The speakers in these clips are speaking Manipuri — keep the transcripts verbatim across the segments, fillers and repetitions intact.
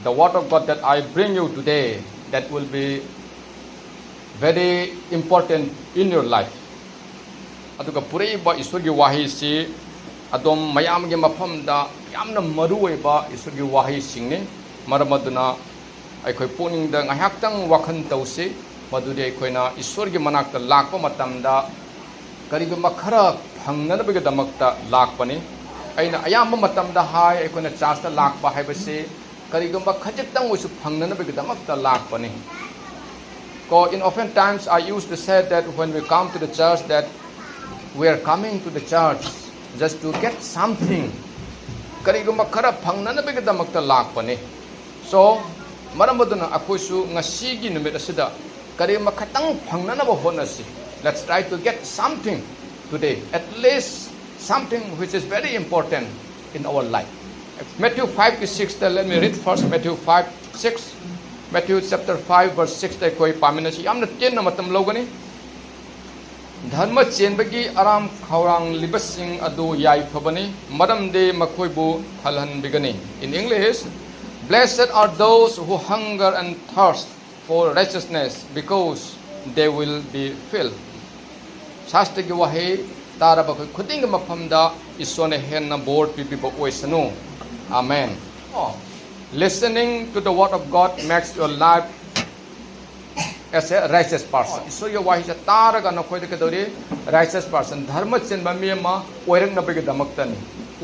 The word of God that I bring you today, that will be very important in your life. ꯑꯗꯨꯒ ꯄꯨꯔꯛꯏꯕ ꯏꯁꯣꯔꯒꯤ ꯋꯥꯍꯩꯁꯤ ꯑꯗꯣꯝ ꯃꯌꯥꯝꯒꯤ ꯃꯐꯝꯗ ꯌꯥꯝꯅ ꯃꯔꯨ ꯑꯣꯏꯕ ꯏꯁꯣꯔꯒꯤ ꯋꯥꯍꯩꯁꯤꯡꯅꯤ꯫ ꯃꯔꯝ ꯑꯗꯨꯅ ꯑꯩꯈꯣꯏ ꯄꯨꯛꯅꯤꯡꯗ ꯉꯥꯏꯍꯥꯛꯇꯪ ꯋꯥꯈꯜ ꯇꯧꯁꯤ꯫ ꯃꯗꯨꯗꯤ ꯑꯩꯈꯣꯏꯅ ꯏꯁꯣꯔꯒꯤ ꯃꯅꯥꯛꯇ ꯂꯥꯛꯄ ꯃꯇꯝꯗ ꯀꯔꯤꯒꯨꯝꯕ ꯈꯔ ꯐꯪꯅꯅꯕꯒꯤꯗꯃꯛꯇ ꯂꯥꯛꯄꯅꯤ꯫ ꯑꯩꯅ ꯑꯌꯥꯝꯕ ꯃꯇꯝꯗ ꯍꯥꯏ, ꯑꯩꯈꯣꯏꯅ ꯆꯥꯔꯆꯇ ꯂꯥꯛꯄ ꯍꯥꯏꯕꯁꯤ ꯀꯔꯤꯒꯨꯝꯕ ꯈꯖꯤꯛꯇꯪ ꯑꯣꯏꯁꯨ ꯐꯪꯅꯅꯕꯒꯤꯗꯃꯛꯇ ꯂꯥꯛꯄꯅꯤ꯫ ꯀꯣ, in often times I used to say that when we come to the church, that we are coming to the church just to get something. ꯀꯔꯤꯒꯨꯝꯕ ꯈꯔ ꯐꯪꯅꯅꯕꯒꯤꯗꯃꯛꯇ ꯂꯥꯛꯄꯅꯤ꯫ So, ꯃꯔꯝ ꯑꯗꯨꯅ ꯑꯩꯈꯣꯏꯁꯨ ꯉꯁꯤꯒꯤ ꯅꯨꯃꯤꯠ ꯑꯁꯤꯗ ꯀꯔꯤꯒꯨꯝꯕ ꯈꯇꯪ ꯐꯪꯅꯅꯕ ꯍꯣꯠꯅꯁꯤ꯫ Let's try to get something today, at least something which is very important in our life. Matthew five ꯀꯤ six ꯇ, let me read first Matthew five six. Matthew chapter five verse six ꯇ ꯑꯩꯈꯣꯏ ꯄꯥꯃꯤꯟꯅꯁꯤ꯫ ꯌꯥꯝꯅ ꯇꯦꯟꯅ ꯃꯇꯝ ꯂꯧꯒꯅꯤ꯫ ꯙꯔꯃ ꯆꯦꯟꯕꯒꯤ ꯑꯔꯥꯝ ꯈꯧꯔꯥꯡꯂꯤꯕꯁꯤꯡ ꯑꯗꯨ ꯌꯥꯏꯐꯕꯅꯤ, ꯃꯔꯝꯗꯤ ꯃꯈꯣꯏꯕꯨ ꯊꯜꯍꯟꯕꯤꯒꯅꯤ꯫ In English, "Blessed are those who hunger and thirst for righteousness, because they will be filled." ꯁꯥꯁꯇ꯭ꯔꯒꯤ ꯋꯥꯍꯩ ꯇꯥꯔꯕ ꯑꯩꯈꯣꯏ ꯈꯨꯗꯤꯡꯒꯤ ꯃꯐꯝꯗ ꯏꯁꯣꯔꯅ ꯍꯦꯟꯅ ꯕꯣꯔ ꯄꯤꯕꯤꯕ ꯑꯣꯏꯁꯅꯨ꯫ ꯑꯥꯃꯦꯟ꯫ Oh, listening to the word of God makes your life as a righteous person. ꯏꯁꯣꯔꯒꯤ ꯋꯥꯍꯩꯁꯦ ꯇꯥꯔꯒ ꯅꯈꯣꯏꯗ ꯀꯩꯗꯧꯔꯤ? Righteous person, ꯙꯔꯃ ꯆꯦꯟꯕ ꯃꯤ ꯑꯃ ꯑꯣꯏꯔꯛꯅꯕꯒꯤꯗꯃꯛꯇꯅꯤ꯫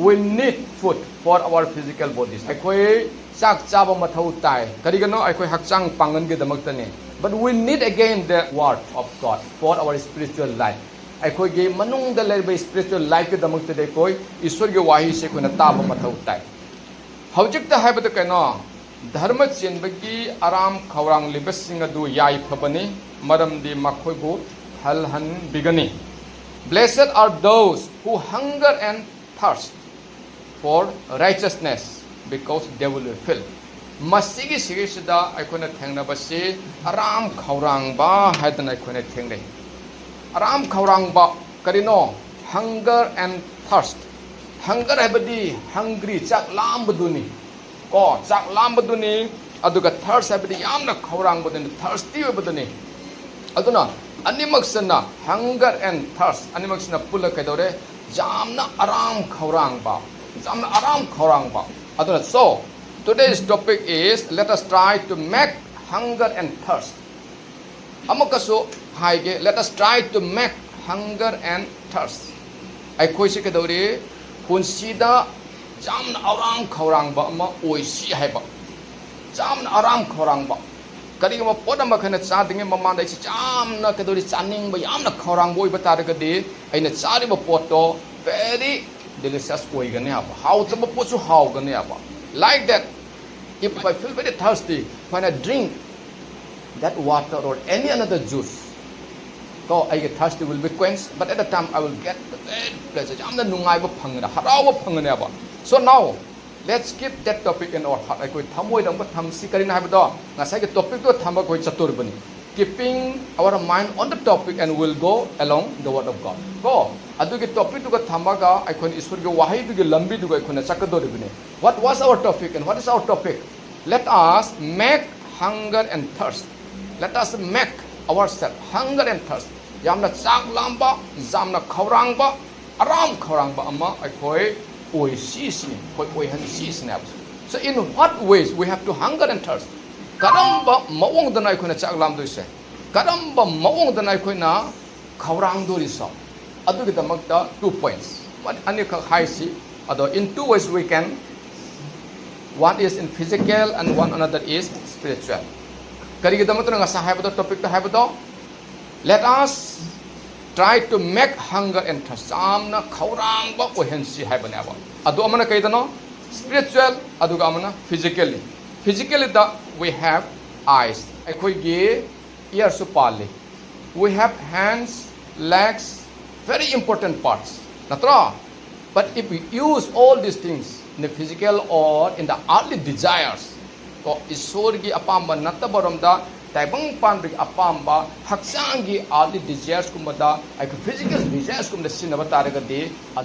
We need food for our physical bodies. ꯑꯩꯈꯣꯏ ꯆꯥꯛ ꯆꯥꯕ ꯃꯊꯧ ꯇꯥꯏ꯫ ꯀꯔꯤꯒꯤꯅꯣ? ꯑꯩꯈꯣꯏ ꯍꯛꯆꯥꯡ ꯄꯥꯡꯒꯟꯒꯤꯗꯃꯛꯇꯅꯤ꯫ But we need again the word of God for our spiritual life. ꯑꯩꯈꯣꯏꯒꯤ ꯃꯅꯨꯡꯗ ꯂꯩꯔꯤꯕ spiritual life ꯀꯤꯗꯃꯛꯇꯗꯤ ꯑꯩꯈꯣꯏ ꯏꯁꯣꯔꯒꯤ ꯋꯥꯍꯩꯁꯦ ꯑꯩꯈꯣꯏꯅ ꯇꯥꯕ ꯃꯊꯧ ꯇꯥꯏ꯫ ꯍꯧꯖꯤꯛꯇ ꯍꯥꯏꯕꯗ ꯀꯩꯅꯣ? ꯙꯔꯃ ꯆꯦꯟꯕꯒꯤ ꯑꯔꯥꯝ ꯈꯧꯔꯥꯡꯂꯤꯕꯁꯤꯡ ꯑꯗꯨ ꯌꯥꯏꯐꯕꯅꯤ, ꯃꯔꯝꯗꯤ ꯃꯈꯣꯏꯕꯨ ꯊꯜꯍꯟꯕꯤꯒꯅꯤ꯫ Blessed are those who hunger and thirst for righteousness, because they will be filled. ꯃꯁꯤꯒꯤ ꯁꯤꯒꯤꯁꯤꯗ ꯑꯩꯈꯣꯏꯅ ꯊꯦꯡꯅꯕꯁꯤ ꯑꯔꯥꯝ ꯈꯧꯔꯥꯡꯕ ꯍꯥꯏꯗꯅ ꯑꯩꯈꯣꯏꯅ ꯊꯦꯡꯅꯩ꯫ ꯑꯔꯥꯝ ꯈꯧꯔꯥꯡꯕ ꯀꯔꯤꯅꯣ? Hunger and thirst. Hunger ꯍꯥꯏꯕꯗꯤ hungry, ꯆꯥꯛ ꯂꯥꯝꯕꯗꯨꯅꯤ꯫ ꯀꯣ, ꯆꯥꯛ ꯂꯥꯝꯕꯗꯨꯅꯤ, ꯑꯗꯨꯒ thirst ꯍꯥꯏꯕꯗꯤ ꯌꯥꯝꯅ ꯈꯧꯔꯥꯡꯕꯗꯨꯅꯤ, thirsty ꯑꯣꯏꯕꯗꯨꯅꯤ꯫ ꯑꯗꯨꯅ ꯑꯅꯤꯃꯛꯁꯤꯅ, hunger and thirst, ꯑꯅꯤꯃꯛꯁꯤꯅ ꯄꯨꯜꯂ ꯀꯩꯗꯧꯔꯦ? ꯌꯥꯝꯅ ꯑꯔꯥꯝ ꯈꯧꯔꯥꯡꯕ, ꯌꯥꯝꯅ ꯑꯔꯥꯝ ꯈꯧꯔꯥꯡꯕ꯫ ꯑꯗꯨꯅ, so, today's topic is, let us try to make hunger and thirst. ꯑꯃꯨꯛꯀꯁꯨ ꯍꯥꯏꯒꯦ, let us try to make hunger and thirst. ꯑꯩꯈꯣꯏꯁꯤ ꯀꯩꯗꯧꯔꯤ? ꯄꯨꯟꯁꯤꯗ ꯌꯥꯝꯅ ꯑꯔꯥꯝ ꯈꯧꯔꯥꯡꯕ ꯑꯃ ꯑꯣꯏꯁꯤ ꯍꯥꯏꯕ꯫ ꯌꯥꯝꯅ ꯑꯔꯥꯝ ꯈꯧꯔꯥꯡꯕ꯫ ꯀꯔꯤꯒꯨꯝꯕ ꯄꯣꯠ ꯑꯃ ꯑꯩꯈꯣꯏꯅ ꯆꯥꯗ꯭ꯔꯤꯉꯩ ꯃꯃꯥꯡꯗ ꯑꯩꯁꯤ ꯌꯥꯝꯅ ꯀꯩꯗꯧꯔꯤ? ꯆꯥꯅꯤꯡꯕ, ꯌꯥꯝꯅ ꯈꯧꯔꯥꯡꯕ ꯑꯣꯏꯕ ꯇꯥꯔꯒꯗꯤ, ꯑꯩꯅ ꯆꯥꯔꯤꯕ ꯄꯣꯠꯇꯣ very delicious ꯑꯣꯏꯒꯅꯤ ꯍꯥꯏꯕ, ꯍꯥꯎꯇꯕ ꯄꯣꯠꯁꯨ ꯍꯥꯎꯒꯅꯤ ꯍꯥꯏꯕ꯫ Like that, if I feel very thirsty, when I drink that water or any another juice, ꯀꯣ, ꯑꯩꯒꯤ thirsty will be quenched, but at the time I will get the very pleasure, ꯌꯥꯝꯅ ꯅꯨꯡꯉꯥꯏꯕ ꯐꯪꯒꯅꯤ, ꯍꯔꯥꯎꯕ ꯐꯪꯒꯅꯦꯕ꯫ So now, let's keep that topic in our heart. ꯑꯩꯈꯣꯏ ꯊꯃꯣꯏꯗ ꯑꯃꯨꯛꯀ ꯊꯝꯁꯤ꯫ ꯀꯔꯤꯅꯣ ꯍꯥꯏꯕꯗꯣ, ꯉꯁꯥꯏꯒꯤ topicꯇꯣ ꯊꯝꯕ ꯑꯩꯈꯣꯏ ꯆꯠꯇꯣꯔꯤꯕꯅꯤ꯫ Keeping our mind on the topic and we'll go along the word of God. ꯀꯣ, ꯑꯗꯨꯒꯤ topicꯇꯨꯒ ꯊꯝꯃꯒ ꯑꯩꯈꯣꯏꯅ ꯏꯁꯣꯔꯒꯤ ꯋꯥꯍꯩꯗꯨꯒꯤ ꯂꯝꯕꯤꯗꯨꯒ ꯑꯩꯈꯣꯏꯅ ꯆꯠꯀꯗꯧꯔꯤꯕꯅꯤ꯫ What was our topic and what is our topic? Let us make hunger and thirst. Let us make ourselves hunger and thirst. ꯌꯥꯝꯅ ꯆꯥꯛ ꯂꯥꯝꯕ, ꯌꯥꯝꯅ ꯈꯧꯔꯥꯡꯕ, ꯑꯔꯥꯝ ꯈꯧꯔꯥꯡꯕ ꯑꯃ ꯑꯩꯈꯣꯏ ꯑꯣꯏꯁꯤꯁꯤꯅꯤ, ꯑꯩꯈꯣꯏ ꯑꯣꯏꯍꯟꯁꯤꯁꯤꯅꯦꯕ꯫ So in what ways we have to hunger and thirst? ꯀꯔꯝꯕ ꯃꯑꯣꯡꯗꯅ ꯑꯩꯈꯣꯏꯅ ꯆꯥꯛ ꯂꯥꯝꯗꯣꯏꯁꯦ? ꯀꯔꯝꯕ ꯃꯑꯣꯡꯗꯅ ꯑꯩꯈꯣꯏꯅ ꯈꯧꯔꯥꯡꯗꯣꯔꯤꯁꯣ? ꯑꯗꯨꯒꯤꯗꯃꯛꯇ two points, ꯑꯅꯤꯈꯛ ꯍꯥꯏꯁꯤ꯫ ꯑꯗꯣ in two ways we can, one is in physical and one another is spiritual. ꯀꯔꯤꯒꯤꯗꯃꯛꯇꯅ ꯉꯁꯥꯏ ꯍꯥꯏꯕꯗꯣ, topicꯇ ꯍꯥꯏꯕꯗꯣ? Let us try to make hunger and thirst. ꯌꯥꯝꯅ ꯈꯧꯔꯥꯡꯕ ꯑꯣꯏꯍꯟꯁꯤ ꯍꯥꯏꯕꯅꯦꯕ꯫ ꯑꯗꯣ ꯑꯃꯅ ꯀꯩꯗꯅꯣ? Spiritual, ꯑꯗꯨꯒ ꯑꯃꯅ physically꯫ Physicallyꯗ we have eyes, ꯑꯩꯈꯣꯏꯒꯤ earꯁꯨ ꯄꯥꯜꯂꯤ꯫ We have hands, legs, very important parts, ꯅꯠꯇ꯭ꯔꯣ? But if we use all these things in the physical or in the earthly desires, ꯀꯣ, ꯏꯁꯣꯔꯒꯤ ꯑꯄꯥꯝꯕ ꯅꯠꯇꯕꯔꯣꯝꯗ ꯇꯥꯏꯕꯪ ꯄꯥꯟꯕꯒꯤ ꯑꯄꯥꯝꯕ, ꯍꯛꯆꯥꯡꯒꯤ earthly desiresꯀꯨꯝꯕꯗ, ꯑꯩꯈꯣꯏ physical desiresꯀꯨꯝꯕꯗ ꯁꯤꯖꯤꯟꯅꯕ ꯇꯥꯔꯒꯗꯤ,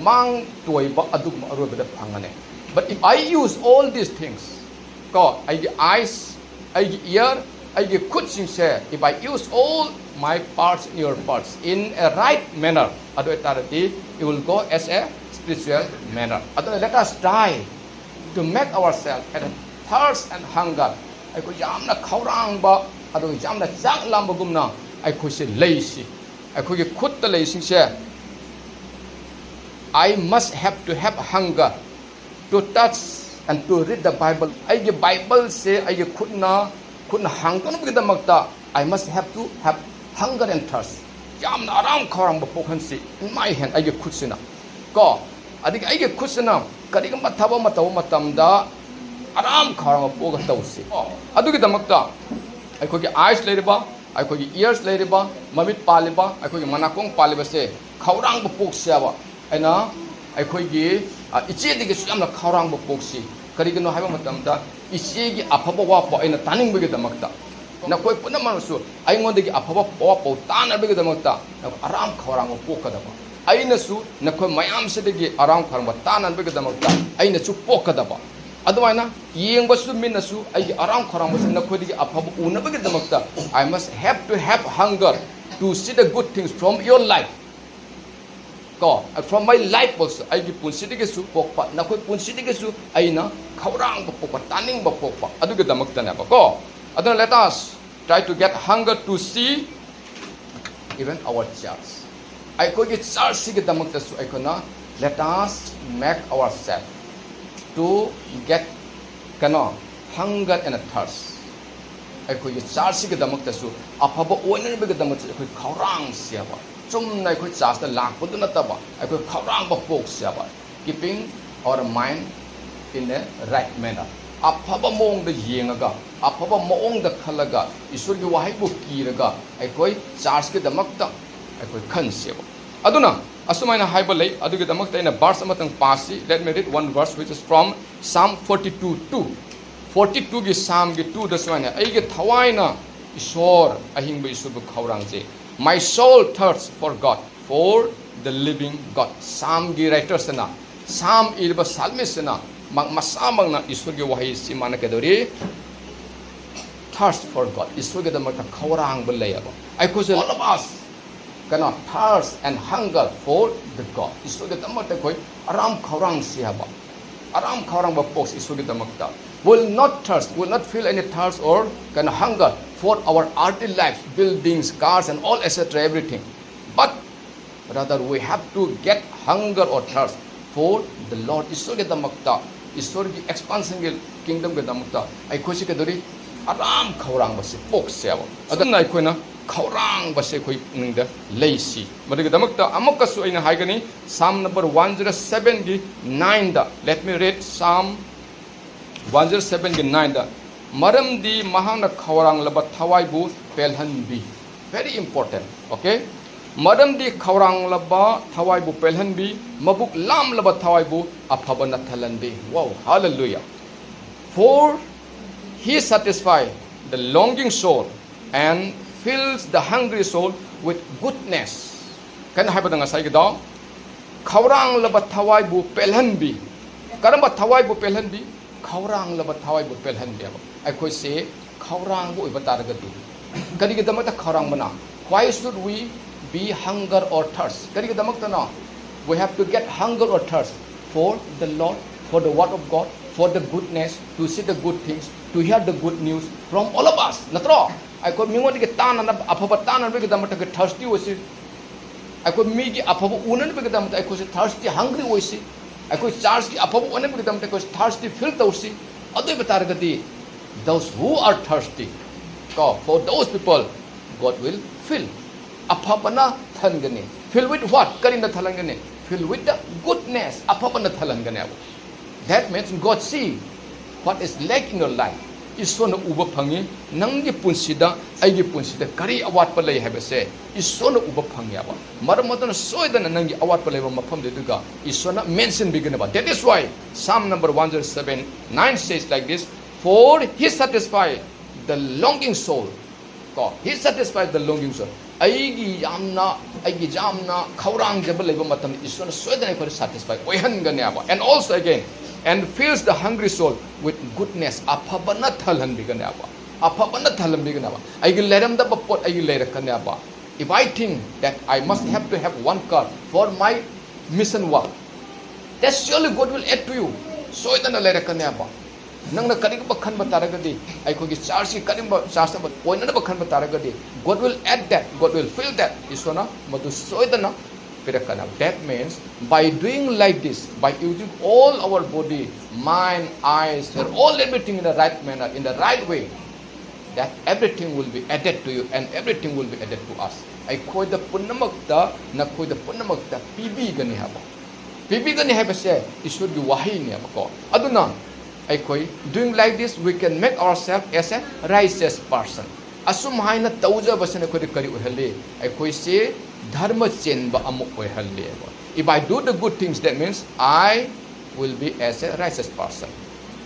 ꯃꯥꯡ ꯇꯣꯏꯕ ꯑꯗꯨꯒꯨꯝꯕ ꯑꯔꯣꯏꯕꯗ ꯐꯪꯒꯅꯤ꯫ But if I use all these things, ꯀꯣ, ꯑꯩꯒꯤ eyes, ꯑꯩꯒꯤ ear, ꯑꯩꯒꯤ ꯈꯨꯠꯁꯤꯡꯁꯦ, if I use all my parts in your parts in a right manner, ꯑꯗꯨ ꯑꯣꯏꯇꯥꯔꯗꯤ it will go as a spiritual manner. ꯑꯗꯨꯅ let us try to make ourselves a thirst and hunger. ꯑꯩꯈꯣꯏ ꯌꯥꯝꯅ ꯈꯧꯔꯥꯡꯕ, ꯑꯗꯨꯒ ꯌꯥꯝꯅ ꯆꯥꯛ ꯂꯥꯝꯕꯒꯨꯝꯅ ꯑꯩꯈꯣꯏꯁꯦ ꯂꯩꯁꯤ꯫ ꯑꯩꯈꯣꯏꯒꯤ ꯈꯨꯠꯇ ꯂꯩꯁꯤꯡꯁꯦ, I must have to have hunger to touch and to read the Bible. ꯑꯩꯒꯤ ꯕꯥꯏꯕꯜꯁꯦ ꯑꯩꯒꯤ ꯈꯨꯠꯅ, ꯈꯨꯠꯅ ꯍꯥꯡꯗꯣꯛꯅꯕꯒꯤꯗꯃꯛꯇ I must have to have hunger and thirst. ꯌꯥꯝꯅ ꯑꯔꯥꯝ ꯈꯧꯔꯥꯡꯕ ꯄꯣꯛꯍꯟꯁꯤ꯫ In my hand, ꯑꯩꯒꯤ ꯈꯨꯠꯁꯤꯅ꯫ ꯀꯣ, ꯑꯗꯒꯤ ꯑꯩꯒꯤ ꯈꯨꯠꯁꯤꯅ ꯀꯔꯤꯒꯨꯝꯕ ꯊꯕꯛ ꯑꯃ ꯇꯧꯕ ꯃꯇꯝꯗ ꯑꯔꯥꯝ ꯈꯧꯔꯥꯡꯕ ꯄꯣꯛꯑꯒ ꯇꯧꯁꯤ꯫ ꯀꯣ, ꯑꯗꯨꯒꯤꯗꯃꯛꯇ ꯑꯩꯈꯣꯏꯒꯤ eyes ꯂꯩꯔꯤꯕ, ꯑꯩꯈꯣꯏꯒꯤ ears ꯂꯩꯔꯤꯕ, ꯃꯃꯤꯠ ꯄꯥꯜꯂꯤꯕ, ꯑꯩꯈꯣꯏꯒꯤ ꯃꯅꯥꯀꯣꯡ ꯄꯥꯜꯂꯤꯕꯁꯦ ꯈꯧꯔꯥꯡꯕ ꯄꯣꯛꯁꯦꯕ꯫ ꯑꯩꯅ ꯑꯩꯈꯣꯏꯒꯤ, ꯑ, ꯏꯆꯦꯗꯒꯤꯁꯨ ꯌꯥꯝꯅ ꯈꯧꯔꯥꯡꯕ ꯄꯣꯛꯁꯤ꯫ ꯀꯔꯤꯒꯤꯅꯣ ꯍꯥꯏꯕ ꯃꯇꯝꯗ, ꯏꯆꯦꯒꯤ ꯑꯐꯕ ꯋꯥ ꯄꯥꯎ ꯑꯩꯅ ꯇꯥꯅꯤꯡꯕꯒꯤꯗꯃꯛꯇ, ꯅꯈꯣꯏ ꯄꯨꯝꯅꯃꯛꯅꯁꯨ ꯑꯩꯉꯣꯟꯗꯒꯤ ꯑꯐꯕ ꯋꯥ ꯄꯥꯎ ꯇꯥꯅꯕꯒꯤꯗꯃꯛꯇ ꯑꯔꯥꯝ ꯈꯧꯔꯥꯡꯕ ꯄꯣꯛꯀꯗꯕ, ꯑꯩꯅꯁꯨ ꯅꯈꯣꯏ ꯃꯌꯥꯝꯁꯤꯗꯒꯤ ꯑꯔꯥꯝ ꯈꯧꯔꯥꯡꯕ ꯇꯥꯅꯕꯒꯤꯗꯃꯛꯇ ꯑꯩꯅꯁꯨ ꯄꯣꯛꯀꯗꯕ꯫ ꯑꯗꯨꯃꯥꯏꯅ ꯌꯦꯡꯕꯁꯨ ꯃꯤꯠꯅꯁꯨ ꯑꯩꯒꯤ ꯑꯔꯥꯝ ꯈꯧꯔꯥꯡꯕꯁꯤ ꯅꯈꯣꯏꯗꯒꯤ ꯑꯐꯕ ꯎꯅꯕꯒꯤꯗꯃꯛꯇ, I must have to have hunger to see the good things from your life. ꯀꯣ, from my life also, ꯑꯩꯒꯤ ꯄꯨꯟꯁꯤꯗꯒꯤꯁꯨ ꯄꯣꯛꯄ, ꯅꯈꯣꯏ ꯄꯨꯟꯁꯤꯗꯒꯤꯁꯨ ꯑꯩꯅ ꯈꯧꯔꯥꯡꯕ ꯄꯣꯛꯄ, ꯇꯥꯅꯤꯡꯕ ꯄꯣꯛꯄ, ꯑꯗꯨꯒꯤꯗꯃꯛꯇꯅꯦꯕꯀꯣ꯫ ꯑꯗꯨꯅ let us try to get hunger to see even our church. ꯑꯩꯈꯣꯏꯒꯤ ꯆꯔꯆꯁꯤꯒꯤꯗꯃꯛꯇꯁꯨ ꯑꯩꯈꯣꯏꯅ let us make ourselves to get, ꯀꯩꯅꯣ, hunger and thirst. ꯑꯩꯈꯣꯏꯒꯤ ꯆꯔꯆꯁꯤꯒꯤꯗꯃꯛꯇꯁꯨ, ꯑꯐꯕ ꯑꯣꯏꯅꯅꯕꯒꯤꯗꯃꯛꯇꯁꯨ ꯑꯩꯈꯣꯏ ꯈꯧꯔꯥꯡꯁꯦꯕ꯫ ꯆꯨꯝꯅ ꯑꯩꯈꯣꯏ ꯆꯔꯆꯇ ꯂꯥꯛꯄꯗꯨ ꯅꯠꯇꯕ, ꯑꯩꯈꯣꯏ ꯈꯧꯔꯥꯡꯕ ꯄꯣꯛꯁꯦꯕ꯫ Keeping our mind in a right manner. ꯑꯐꯕ ꯃꯑꯣꯡꯗ ꯌꯦꯡꯉꯒ, ꯑꯐꯕ ꯃꯑꯣꯡꯗ ꯈꯜꯂꯒ, ꯏꯁꯣꯔꯒꯤ ꯋꯥꯍꯩꯕꯨ ꯀꯤꯔꯒ ꯑꯩꯈꯣꯏ ꯆꯔꯆꯀꯤꯗꯃꯛꯇ ꯑꯩꯈꯣꯏ ꯈꯟꯁꯦꯕ꯫ ꯑꯗꯨꯅ ꯑꯁꯨꯃꯥꯏꯅ ꯍꯥꯏꯕ ꯂꯩ, ꯑꯗꯨꯒꯤꯗꯃꯛꯇ ꯑꯩꯅ verse ꯑꯃꯇꯪ ꯄꯥꯁꯤ꯫ Let me read one verse which is from Psalm forty-two two. Forty-twoꯒꯤ Psalmꯒꯤ twoꯗ ꯁꯨꯃꯥꯏꯅ, "ꯑꯩꯒꯤ ꯊꯋꯥꯏꯅ ꯏꯁꯣꯔ, ꯑꯍꯤꯡꯕ ꯏꯁꯣꯔꯕꯨ ꯈꯧꯔꯥꯡꯖꯩ꯫ My soul thirsts for God, for the living God." Psalmꯒꯤ writerꯁꯤꯅ, Psalm ꯏꯔꯤꯕ psalmistꯁꯤꯅ ꯃꯁꯥꯃꯛꯅ ꯏꯁꯣꯔꯒꯤ ꯋꯥꯍꯩꯁꯤ ꯃꯥꯅ ꯀꯩꯗꯧꯔꯤ? Thirst for God, ꯏꯁꯣꯔꯒꯤꯗꯃꯛꯇ ꯈꯧꯔꯥꯡꯕ ꯂꯩꯌꯦꯕ꯫ ꯑꯩꯈꯣꯏꯁꯨ, all of us, ꯀꯩꯅꯣ, thirst and hunger for the God, ꯏꯁꯣꯔꯒꯤꯗꯃꯛꯇ ꯑꯩꯈꯣꯏ ꯑꯔꯥꯝ ꯈꯧꯔꯥꯡꯁꯤ ꯍꯥꯏꯕ꯫ ꯑꯔꯥꯝ ꯈꯧꯔꯥꯡꯕ ꯄꯣꯛꯁꯤ ꯏꯁꯣꯔꯒꯤꯗꯃꯛꯇ꯫ Will not thirst, will not feel any thirst or, ꯀꯩꯅꯣ, hunger for our earthly lives, buildings, cars and all, et cetera, everything. But rather, we have to get hunger or thirst for the Lord. ꯏꯁꯣꯔꯒꯤꯗꯃꯛꯇ, ꯏꯁꯣꯔꯒꯤ expansionꯒꯤ, kingdomꯒꯤꯗꯃꯛꯇ ꯑꯩꯈꯣꯏꯁꯤ ꯀꯩꯗꯧꯔꯤ? ꯑꯔꯥꯝ ꯈꯧꯔꯥꯡꯕꯁꯦ ꯄꯣꯛꯁꯦꯕ꯫ ꯑꯗꯨꯅ ꯑꯩꯈꯣꯏꯅ ꯈꯧꯔꯥꯡꯕꯁꯦ ꯑꯩꯈꯣꯏ ꯄꯨꯛꯅꯤꯡꯗ ꯂꯩꯁꯤ꯫ ꯃꯗꯨꯒꯤꯗꯃꯛꯇ ꯑꯃꯨꯛꯀꯁꯨ ꯑꯩꯅ ꯍꯥꯏꯒꯅꯤ, Psalm number one zero sevenꯒꯤ nineꯗ, let me read Psalm one zero sevenꯒꯤ nineꯗ, "ꯃꯔꯝꯗꯤ ꯃꯍꯥꯛꯅ ꯈꯧꯔꯥꯡꯂꯕ ꯊꯋꯥꯏꯕꯨ ꯄꯦꯜꯍꯟꯕꯤ"꯫ Very important, okay? "ꯃꯔꯝꯗꯤ ꯈꯧꯔꯥꯡꯂꯕ ꯊꯋꯥꯏꯕꯨ ꯄꯦꯜꯍꯟꯕꯤ, ꯃꯕꯨꯛ ꯂꯥꯝꯂꯕ ꯊꯋꯥꯏꯕꯨ ꯑꯐꯕꯅ ꯊꯜꯍꯟꯕꯤ"꯫ Wow, hallelujah. "For he satisfy the longing soul and fills the hungry soul with goodness." ꯀꯩꯅꯣ ꯍꯥꯏꯕꯗ ꯉꯁꯥꯏꯒꯤꯗꯣ, ꯈꯧꯔꯥꯡꯂꯕ ꯊꯋꯥꯏꯕꯨ ꯄꯦꯜꯍꯟꯕꯤ꯫ ꯀꯔꯝꯕ ꯊꯋꯥꯏꯕꯨ ꯄꯦꯜꯍꯟꯕꯤ? ꯈꯧꯔꯥꯡꯂꯕ ꯊꯋꯥꯏꯕꯨ ꯄꯦꯜꯍꯟꯕꯤꯕ꯫ ꯑꯩꯈꯣꯏꯁꯦ ꯈꯧꯔꯥꯡꯕ ꯑꯣꯏꯕ ꯇꯥꯔꯒꯗꯤ, ꯀꯔꯤꯒꯤꯗꯃꯛꯇ ꯈꯧꯔꯥꯡꯕꯅ? Why should we be hunger or thirst? ꯀꯔꯤꯒꯤꯗꯃꯛꯇꯅꯣ? We have to get hunger or thirst for the Lord, for the word of God, for the goodness, to see the good things, to hear the good news from all of us. ꯅꯠꯇ꯭ꯔꯣ? ꯑꯩꯈꯣꯏ ꯃꯤꯉꯣꯟꯗꯒꯤ ꯇꯥꯅꯅꯕ, ꯑꯐꯕ ꯇꯥꯅꯅꯕꯒꯤꯗꯃꯛꯇ ꯑꯩꯈꯣꯏ thirsty ꯑꯣꯏꯁꯤ꯫ ꯑꯩꯈꯣꯏ ꯃꯤꯒꯤ ꯑꯐꯕ ꯎꯅꯅꯕꯒꯤꯗꯃꯛꯇ ꯑꯩꯈꯣꯏꯁꯦ thirsty, hungry ꯑꯣꯏꯁꯤ꯫ ꯑꯩꯈꯣꯏ churchꯀꯤ ꯑꯐꯕ ꯎꯅꯕꯒꯤꯗꯃꯛꯇ ꯑꯩꯈꯣꯏꯁꯦ thirsty feel ꯇꯧꯁꯤ꯫ ꯑꯗꯨ ꯑꯣꯏꯕ ꯇꯥꯔꯒꯗꯤ, those who are thirsty, ꯀꯣ, for those people, God will fill. ꯑꯐꯕꯅ ꯊꯟꯒꯅꯤ꯫ Fill with what? ꯀꯔꯤꯅ ꯊꯜꯍꯟꯒꯅꯤ? Fill with the goodness. ꯑꯐꯕꯅ ꯊꯜꯍꯟꯒꯅꯦꯕ꯫ That means God see what is lack in your life. ꯏꯁꯣꯔꯅ ꯎꯕ ꯐꯪꯉꯤ, ꯅꯪꯒꯤ ꯄꯨꯟꯁꯤꯗ, ꯑꯩꯒꯤ ꯄꯨꯟꯁꯤꯗ ꯀꯔꯤ ꯑꯋꯥꯠꯄ ꯂꯩ ꯍꯥꯏꯕꯁꯦ ꯏꯁꯣꯔꯅ ꯎꯕ ꯐꯪꯉꯦꯕ꯫ ꯃꯔꯝ ꯑꯗꯨꯅ ꯁꯣꯏꯗꯅ ꯅꯪꯒꯤ ꯑꯋꯥꯠꯄ ꯂꯩꯕ ꯃꯐꯝꯗꯨꯗ ꯏꯁꯣꯔꯅ mention ꯕꯤꯒꯅꯦꯕ꯫ That is why Psalm number one zero seven nine says like this, "For he satisfy the longing soul." ꯀꯣ, "He satisfies the longing soul." ꯑꯩꯒꯤ ꯌꯥꯝꯅ, ꯑꯩꯒꯤ ꯌꯥꯝꯅ ꯈꯧꯔꯥꯡꯖꯕ ꯂꯩꯕ ꯃꯇꯝꯗ ꯏꯁꯣꯔꯅ ꯁꯣꯏꯗꯅ ꯑꯩꯈꯣꯏꯗ satisfy ꯑꯣꯏꯍꯟꯒꯅꯦꯕ꯫ And also again, and fills the hungry soul with goodness. ꯑꯐꯕꯅ ꯊꯜꯍꯟꯕꯤꯒꯅꯦꯕ, ꯑꯐꯕꯅ ꯊꯜꯍꯟꯕꯤꯒꯅꯦꯕ꯫ ꯑꯩꯒꯤ ꯂꯩꯔꯝꯗꯕ ꯄꯣꯠ ꯑꯩꯒꯤ ꯂꯩꯔꯛꯀꯅꯦꯕ. If I think that I must have to have one car for my mission work, that surely God will add to you. ꯁꯣꯏꯗꯅ ꯂꯩꯔꯛꯀꯅꯦꯕ. ꯅꯪꯅ ꯀꯔꯤꯒꯨꯝꯕ ꯈꯟꯕ ꯇꯥꯔꯒꯗꯤ, ꯑꯩꯈꯣꯏꯒꯤ ꯆꯥꯔꯆꯀꯤ ꯀꯔꯤꯒꯨꯝꯕ ꯆꯥꯔꯆ ꯑꯃ ꯑꯣꯏꯅꯅꯕ ꯈꯟꯕ ꯇꯥꯔꯒꯗꯤ, God will add that, God will fill that. ꯏꯁꯣꯔꯅ ꯃꯗꯨ ꯁꯣꯏꯗꯅ ꯄꯤꯔꯛꯀꯅꯤ. That means, by doing like this, by using all our body, mind, eyes, hair, all everything in the right manner, in the right way, that everything will be added to you and everything will be added to us. ꯑꯩꯈꯣꯏꯗ ꯄꯨꯝꯅꯃꯛꯇ, ꯅꯈꯣꯏꯗ ꯄꯨꯝꯅꯃꯛꯇ ꯄꯤꯕꯤꯒꯅꯤ ꯍꯥꯏꯕ, ꯄꯤꯕꯤꯒꯅꯤ ꯍꯥꯏꯕꯁꯦ ꯏꯁꯣꯔꯒꯤ ꯋꯥꯍꯩꯅꯦꯕꯀꯣ꯫ ꯑꯗꯨꯅ ꯑꯩꯈꯣꯏ, doing like this, we can make ourselves as a righteous person. ꯑꯁꯨꯝ ꯍꯥꯏꯅ ꯇꯧꯖꯕꯁꯤꯅ ꯑꯩꯈꯣꯏꯗ ꯀꯔꯤ ꯑꯣꯏꯍꯜꯂꯤ? ꯑꯩꯈꯣꯏꯁꯦ ꯙꯔꯃ ꯆꯦꯟꯕ ꯑꯃ ꯑꯣꯏꯍꯜꯂꯦꯕ. If I do the good things, that means I will be as a righteous person.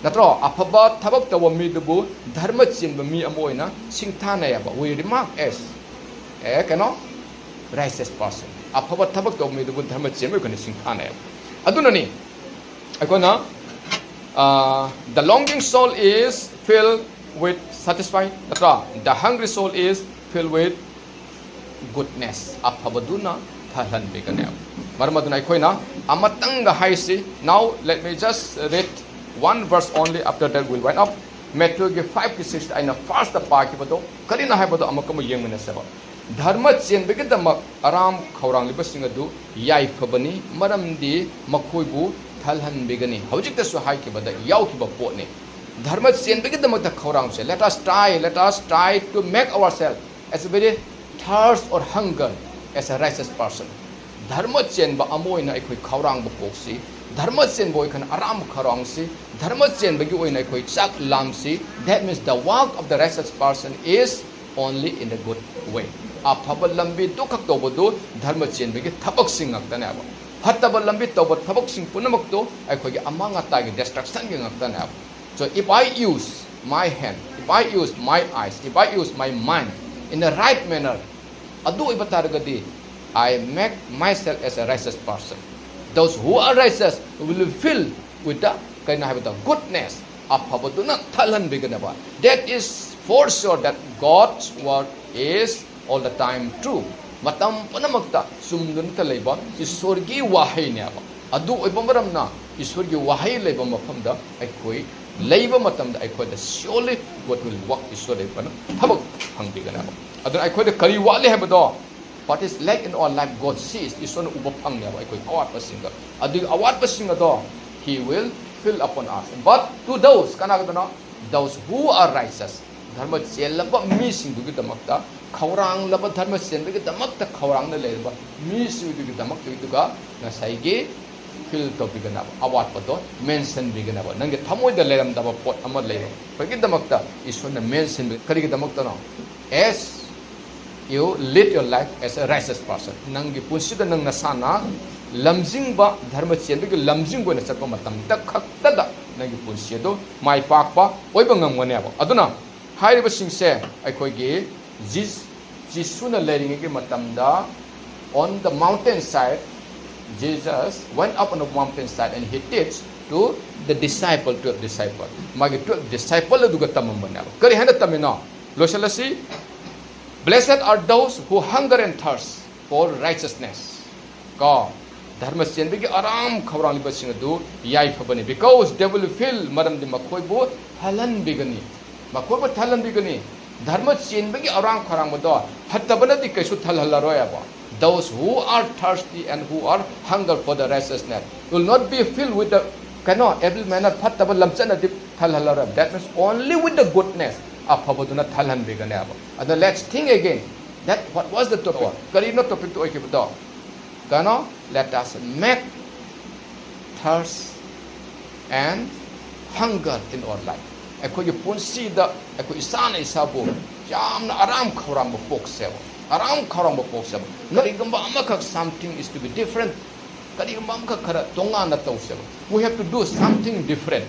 ꯅꯠꯇ꯭ꯔꯣ? ꯑꯐꯕ ꯊꯕꯛ ꯇꯧꯕ ꯃꯤꯗꯨꯕꯨ ꯙꯔꯃ ꯆꯦꯟꯕ ꯃꯤ ꯑꯃ ꯑꯣꯏꯅ ꯁꯤꯡꯊꯥꯅꯩꯌꯦꯕ. We remark as a, ꯀꯩꯅꯣ, righteous person. ꯑꯐꯕ ꯊꯕꯛ ꯇꯧꯕ ꯃꯤꯗꯨꯕꯨ ꯙꯔꯃ ꯆꯦꯟꯕ ꯑꯣꯏꯅ ꯁꯤꯡꯊꯥꯅꯩꯌꯦꯕ. ꯑꯗꯨꯅꯅꯤ ꯑꯩꯈꯣꯏꯅ, uh, the longing soul is filled with satisfied, ꯅꯠꯇ꯭ꯔꯥ? The hungry soul is filled with goodness. ꯑꯐꯕꯗꯨꯅ ꯊꯜꯍꯟꯕꯤꯒꯅꯦꯕ. ꯃꯔꯝ ꯑꯗꯨꯅ ꯑꯩꯈꯣꯏꯅ ꯑꯃꯇꯪꯒ ꯍꯥꯏꯁꯤ. Now let me just read one verse only, after that we'll wind up. ꯃꯦꯊ꯭ꯌꯨꯒꯤ ꯐꯥꯏꯚꯀꯤ ꯁꯤꯛꯁꯇ ꯑꯩꯅ ꯐꯥꯔꯁꯇ ꯄꯥꯈꯤꯕꯗꯣ ꯀꯔꯤꯅꯣ ꯍꯥꯏꯕꯗꯣ ꯑꯃꯨꯛꯀ ꯑꯃꯨꯛ ꯌꯦꯡꯃꯤꯟꯅꯁꯦꯕ. ꯙꯔꯃ ꯆꯦꯟꯕꯒꯤꯗꯃꯛ ꯑꯔꯥꯝ ꯈꯧꯔꯥꯡꯂꯤꯕꯁꯤꯡ ꯑꯗꯨ ꯌꯥꯏꯐꯕꯅꯤ, ꯃꯔꯝꯗꯤ ꯃꯈꯣꯏꯕꯨ ꯊꯜꯍꯟꯕꯤꯒꯅꯤ꯫ ꯍꯧꯖꯤꯛꯇꯁꯨ ꯍꯥꯏꯈꯤꯕꯗ ꯌꯥꯎꯈꯤꯕ ꯄꯣꯠꯅꯤ꯫ ꯙꯔꯃ ꯆꯦꯟꯕꯒꯤꯗꯃꯛꯇ ꯈꯧꯔꯥꯡꯁꯦ. Let us try, let us try to make ourselves as a very thirst or hunger as a righteous person. ꯙꯔꯃ ꯆꯦꯟꯕ ꯑꯃ ꯑꯣꯏꯅ ꯑꯩꯈꯣꯏ ꯈꯧꯔꯥꯡꯕ ꯄꯣꯛꯁꯤ꯫ ꯙꯔꯃ ꯆꯦꯟꯕ ꯑꯣꯏꯈꯅ ꯑꯔꯥꯝꯕ ꯈꯧꯔꯥꯡꯁꯤ꯫ ꯙꯔꯃ ꯆꯦꯟꯕꯒꯤ ꯑꯣꯏꯅ ꯑꯩꯈꯣꯏ ꯆꯥꯛ ꯂꯥꯝꯁꯤ꯫ That means the walk of the righteous person is only in the good way. ꯑꯐꯕ ꯂꯝꯕꯤꯗꯨ ꯈꯛ ꯇꯧꯕꯗꯨ ꯙꯔꯃ ꯆꯦꯟꯕꯒꯤ ꯊꯕꯛꯁꯤꯡ ꯉꯥꯛꯇꯅꯦꯕ꯫ ꯐꯠꯇꯕ ꯂꯝꯕꯤ ꯇꯧꯕ ꯊꯕꯛꯁꯤꯡ ꯄꯨꯝꯅꯃꯛꯇꯨ ꯑꯩꯈꯣꯏꯒꯤ ꯑꯃꯥꯡ ꯑꯇꯥꯒꯤ ꯗꯤꯁꯇ꯭ꯔꯛꯁꯟꯒꯤ ꯉꯥꯛꯇꯅꯦꯕ꯫ So if I use my hand, if I use my eyes, if I use my mind in the right manner, ꯑꯗꯨ ꯑꯣꯏꯕ ꯇꯥꯔꯒꯗꯤ, I make myself as a righteous person. Those who are righteous will be filled with the, ꯀꯩꯅꯣ ꯍꯥꯏꯕꯗ, goodness, ꯑꯐꯕꯗꯨꯅ ꯊꯜꯍꯟꯕꯤꯒꯅꯦꯕ꯫ That is for sure that God's word is all the time true. ꯃꯇꯝ ꯄꯨꯝꯅꯃꯛꯇ ꯆꯨꯝꯗꯨꯅꯇ ꯂꯩꯕ ꯏꯁꯣꯔꯒꯤ ꯋꯥꯍꯩꯅꯦꯕ꯫ ꯑꯗꯨ ꯑꯣꯏꯕ ꯃꯔꯝꯅ ꯏꯁꯣꯔꯒꯤ ꯋꯥꯍꯩ ꯂꯩꯕ ꯃꯐꯝꯗ ꯑꯩꯈꯣꯏ ꯂꯩꯕ ꯃꯇꯝꯗ ꯑꯩꯈꯣꯏꯗ surely God will work, ꯏꯁꯣꯔ ꯂꯩꯕꯅ ꯊꯕꯛ ꯐꯪꯕꯤꯒꯅꯦꯕ꯫ ꯑꯗꯨꯅ ꯑꯩꯈꯣꯏꯗ ꯀꯔꯤ ꯋꯥꯠꯂꯤ ꯍꯥꯏꯕꯗꯣ, what is lack in our life, God sees, ꯏꯁꯣꯔꯅ ꯎꯕ ꯐꯪꯉꯦꯕ ꯑꯩꯈꯣꯏ ꯑꯋꯥꯠꯄꯁꯤꯡꯗꯣ꯫ ꯑꯗꯨꯒꯤ ꯑꯋꯥꯠꯄꯁꯤꯡ ꯑꯗꯣ He will fill upon us. But to those, ꯀꯅꯥꯒꯤꯗꯅꯣ? Those who are righteous. ꯙꯔꯃ ꯆꯦꯜꯂꯕ ꯃꯤꯁꯤꯡꯗꯨꯒꯤꯗꯃꯛꯇ, ꯈꯧꯔꯥꯡꯂꯕ, ꯙꯔꯃ ꯆꯦꯟꯕꯒꯤꯗꯃꯛꯇ ꯈꯧꯔꯥꯡꯅ ꯂꯩꯔꯕ ꯃꯤꯁꯤꯡꯗꯨꯒꯤꯗꯃꯛꯇ, ꯑꯗꯨꯒ ꯉꯁꯥꯏꯒꯤ fill ꯇꯧꯕꯤꯒꯅꯕ, ꯑꯋꯥꯠꯄꯗꯣ mention ꯕꯤꯒꯅꯕ, ꯅꯪꯒꯤ ꯊꯃꯣꯏꯗ ꯂꯩꯔꯝꯗꯕ ꯄꯣꯠ ꯑꯃ ꯂꯩꯔꯛꯄꯒꯤꯗꯃꯛꯇ ꯏꯁꯣꯔꯅ mention ꯕꯤ-, ꯀꯔꯤꯒꯤꯗꯃꯛꯇꯅꯣ? As you lead your life as a righteous person. ꯅꯪꯒꯤ ꯄꯨꯟꯁꯤꯗ ꯅꯪ ꯅꯁꯥꯅ ꯂꯝꯖꯤꯡꯕ, ꯙꯔꯃ ꯆꯦꯟꯕꯒꯤ ꯂꯝꯖꯤꯡꯕ ꯑꯣꯏꯅ ꯆꯠꯄ ꯃꯇꯝꯗ ꯈꯛꯇꯗ ꯅꯪꯒꯤ ꯄꯨꯟꯁꯤ ꯑꯗꯨ ꯃꯥꯏ ꯄꯥꯛꯄ ꯑꯣꯏꯕ ꯉꯝꯒꯅꯦꯕ꯫ ꯑꯗꯨꯅ ꯍꯥꯏꯔꯤꯕꯁꯤꯡꯁꯦ ꯑꯩꯈꯣꯏꯒꯤ ꯖꯤ-, ꯖꯤꯁꯨꯅ ꯂꯩꯔꯤꯉꯩꯒꯤ ꯃꯇꯝꯗ, on the mountain side, Jesus went up on the mountain side and he teach to the disciple, twelve disciple. ꯃꯥꯒꯤ twelve disciple ꯑꯗꯨꯒ ꯇꯝꯃꯝꯕꯅꯦꯕ꯫ ꯀꯔꯤ ꯍꯥꯏꯅ ꯇꯝꯃꯤꯅꯣ? ꯂꯣꯏꯁꯤꯜꯂꯁꯤ꯫ Blessed are those who hunger and thirst for righteousness. ꯀꯣ, ꯙꯔꯃ ꯆꯦꯟꯕꯒꯤ ꯑꯔꯥꯝ ꯈꯧꯔꯥꯡꯂꯤꯕꯁꯤꯡ ꯑꯗꯨ ꯌꯥꯏꯐꯕꯅꯤ꯫ Because they will fill, ꯃꯔꯝꯗꯤ ꯃꯈꯣꯏꯕꯨ ꯊꯜꯍꯟꯕꯤꯒꯅꯤ꯫ ꯃꯈꯣꯏꯕꯨ ꯊꯜꯍꯟꯕꯤꯒꯅꯤ꯫ ꯙꯔꯃ ꯆꯦꯟꯕꯒꯤ ꯑꯔꯥꯝ ꯈꯧꯔꯥꯡꯕꯗꯣ ꯐꯠꯇꯕꯅꯗꯤ ꯀꯩꯁꯨ ꯊꯜꯍꯜꯂꯔꯣꯏꯕ꯫ Those who are thirsty and who are hunger for the righteousness will not be filled with the, ꯀꯩꯅꯣ, evil manner, ꯐꯠꯇꯕ ꯂꯝꯆꯠꯅꯗꯤ ꯊꯜꯍꯜꯂꯔꯣꯏ꯫ That means only with the goodness, ꯑꯐꯕꯗꯨꯅ ꯊꯜꯍꯟꯕꯤꯒꯅꯦꯕ꯫ ꯑꯗꯣ let's think again that what was the topic? ꯀꯔꯤꯅꯣ topicꯇꯨ ꯑꯣꯏꯈꯤꯕꯗꯣ? ꯀꯩꯅꯣ, let us make thirst and hunger in our life. ꯑꯩꯈꯣꯏꯒꯤ ꯄꯨꯟꯁꯤꯗ ꯑꯩꯈꯣꯏ ꯏꯁꯥꯅ ꯏꯁꯥꯕꯨ ꯌꯥꯝꯅ ꯑꯔꯥꯝ ꯈꯧꯔꯥꯡꯕ ꯄꯣꯛꯁꯦꯕ, ꯑꯔꯥꯝ ꯈꯧꯔꯥꯡꯕ ꯄꯣꯛꯁꯦꯕ꯫ ꯀꯔꯤꯒꯨꯝꯕ ꯑꯃꯈꯛ, something is to be different, ꯀꯔꯤꯒꯨꯝꯕ ꯑꯃꯈꯛ ꯈꯔ ꯇꯣꯉꯥꯟꯅ ꯇꯧꯁꯦꯕ꯫ We have to do something different.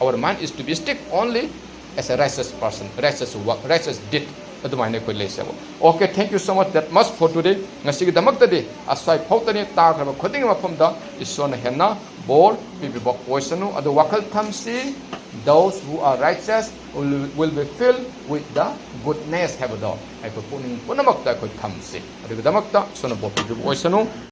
Our mind is to be stick only as a righteous person, righteous work, righteous deed. ꯑꯗꯨꯃꯥꯏꯅ ꯑꯩꯈꯣꯏ ꯂꯩꯁꯦꯕ꯫ Okay, thank you so much, that much for today. ꯉꯁꯤꯒꯤꯗꯃꯛꯇꯗꯤ ꯑꯁ꯭ꯋꯥꯏ ꯐꯥꯎꯇꯅꯤ꯫ ꯇꯥꯈ꯭ꯔꯕ ꯈꯨꯗꯤꯡꯒꯤ ꯃꯐꯝꯗ ꯏꯁꯣꯔꯅ ꯍꯦꯟꯅ ꯕꯣꯔ ꯄꯤꯕꯤꯕ ꯑꯣꯏꯁꯅꯨ꯫ ꯑꯗꯨ ꯋꯥꯈꯜ ꯊꯝꯁꯤ, those who are righteous will, will be filled with the goodness ꯍꯥꯏꯕꯗꯣ ꯑꯩꯈꯣꯏ ꯄꯨꯛꯅꯤꯡ ꯄꯨꯝꯅꯃꯛꯇ ꯑꯩꯈꯣꯏ ꯊꯝꯁꯤ꯫ ꯑꯗꯨꯒꯤꯗꯃꯛꯇ ꯏꯁꯣꯔꯅ ꯕꯣꯔ ꯄꯤꯕꯤꯕ ꯑꯣꯏꯁꯅꯨ꯫